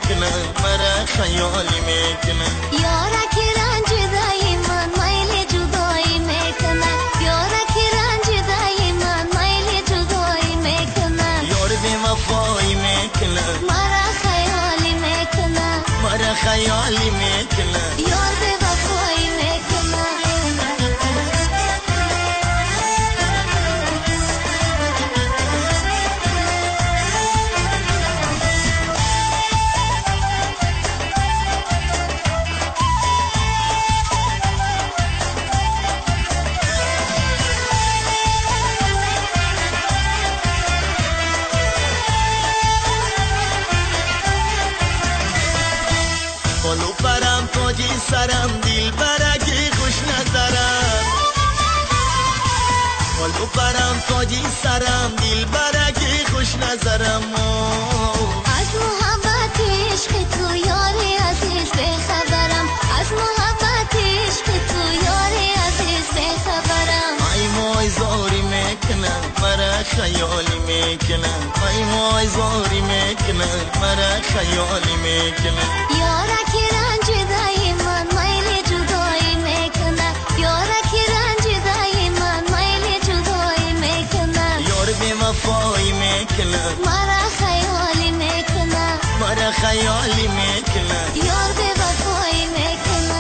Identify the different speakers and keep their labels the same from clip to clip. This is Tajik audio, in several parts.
Speaker 1: میکنه مرا خیالی میکنه
Speaker 2: یارا که رنج دای من میل جدایی میکنه یارا که رنج دای من میل جدایی میکنه
Speaker 1: یار بی وفایی میکنه
Speaker 2: مرا خیالی میکنه
Speaker 1: مرا خیالی میکنه
Speaker 2: یار بی وفایی میکنه.
Speaker 1: بالو پرم تاجی سرم دل برگی خوش نظرم بالو پرم تاجی سرم دل برگی خوش نظرم
Speaker 2: از محبت عشق تو یاری عزیز بخبرم از محبت عشق تو یاری عزیز بخبرم
Speaker 1: ای وای زاری میکنم مرا خیالی میکنم ای وای زاری میکنم مرا خیالی میکنم
Speaker 2: یارا که رنج دای من میل جدایی میکنه یارا که رنج دای من میل جدایی میکنه
Speaker 1: یار بی وفایی میکنه
Speaker 2: مرا خیالی میکنه
Speaker 1: مرا خیالی میکنه
Speaker 2: یار بی وفایی میکنه.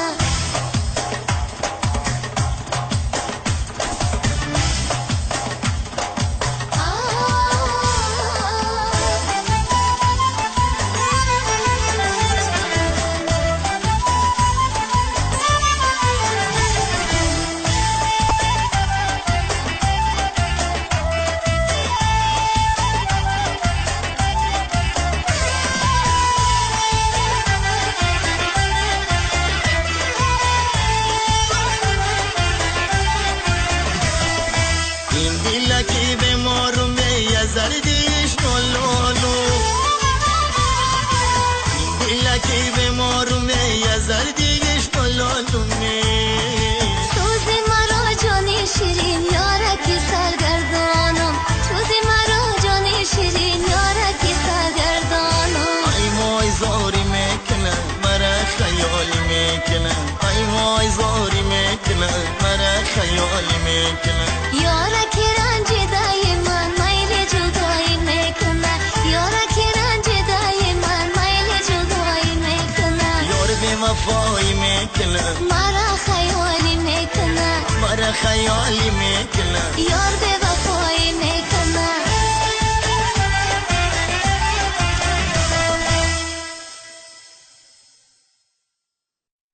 Speaker 1: دلکی به مارم یزردیش نولولو دلکی به مارم یزردیش نولولو
Speaker 2: سوز مرا جان شیرین یارکی سرگردانم سوز مرا جان شیرین یارکی سرگردانم
Speaker 1: ای وای زاری میکنه مرا خیالی میکنه ای وای زاری میکنه مرا خیالی میکنه
Speaker 2: یارا که رنج دای من میل جدایی میکنه یارا که رنج دای من میل جدایی میکنه
Speaker 1: یار بی وفایی میکنه
Speaker 2: مرا خیالی میکنه
Speaker 1: مرا خیالی میکنه
Speaker 2: یار بی